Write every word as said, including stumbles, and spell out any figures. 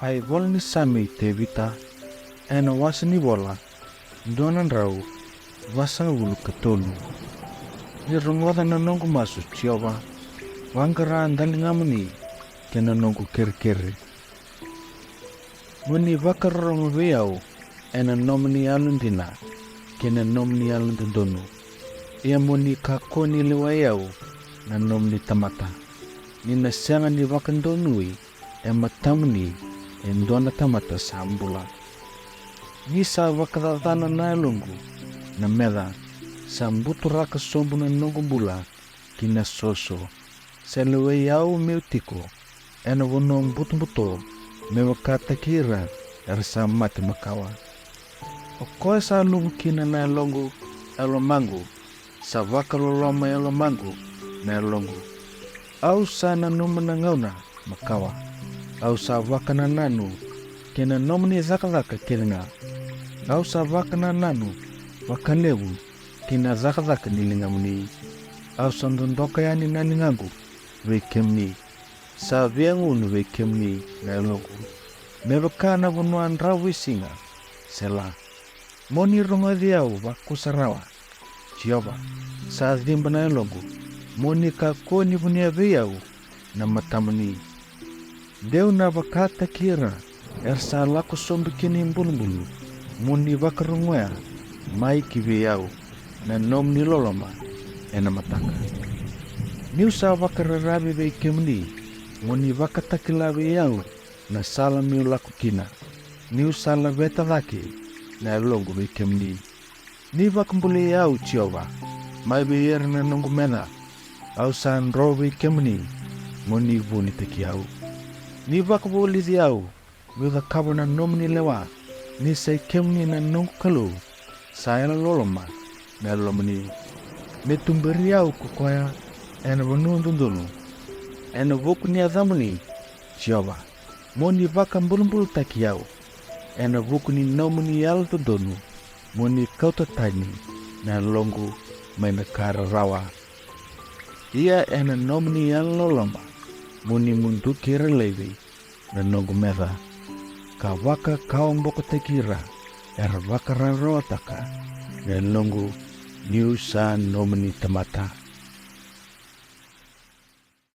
A ivola ni Same i Tevita, ena wase ni vola dua na drau vasagavulu ka tolu. Ni rogoca na noqu masu, Jiova, vaqara daligamuni kei na noqu kerekere. Mo ni vakarorogo vei au ena nomuni yalodina kei na nomuni yalododonu. Ia mo ni kakua ni lewai au na nomuni tamata, ni na sega ni vakadonui e matamuni e dua na tamata sa bula. Ni sa vakacacana na yaloqu na meca, sa buturaka sobu na noqu bula ki na soso. Sa lewai au meu tiko ena vanua butobuto, me vakataki ira era sa mate makawa. O koya sa luvu kina na yaloqu e lomaqu, sa vakaloloma e lomaqu na yaloqu. Au sa nanuma na gauna makawa, au sa vakanananu kei na nomuni cakacaka kece ga. Au sa vakanananu vakalevu kei na cakacaka ni ligamuni. Au sa dodoka yani na ligaqu vei kemuni. Sa viagunu vei kemuni na yaloqu, me vaka na vanua dravuisiga. Sela. Mo ni rogoci au vakusarawa, Jiova, sa ciba na yaloqu. Mo ni kakua ni vunia vei au na matamuni. Deu na vakataki ira era sa lako sobu ki na ibulubulu. Mo ni vakarogoya mai ki vei au na nomuni loloma ena mataka. Niu sa vakararavi vei kemuni, mo ni vakatakila vei au na sala meu lako kina. Niu sa laveta cake na yaloqu vei kemuni, ni vakabulai au, Jiova, mai vei ira na noqu meca. Au sa dro vei kemuni, mo ni vunitaki au. Ni vakavulici au meu cakava na nomuni lewa, ni sai kemuni na noqu Kalou. Sa yalololoma na yalomuni, me tuberi au ko koya ena vanua dodonu. Ena vuku ni yacamuni, Jiova, mo ni vakabulabulataki au. Ena vuku ni nomuni yalododonu, mo ni kauta tani na yaloqu mai na ka rarawa. Ia ena nomuni yalololoma, mo ni muduki ira laivi na noqu meca, ka vakakawabokotaki ira era vakararawataka na yaloqu. Niu sa nomuni tamata,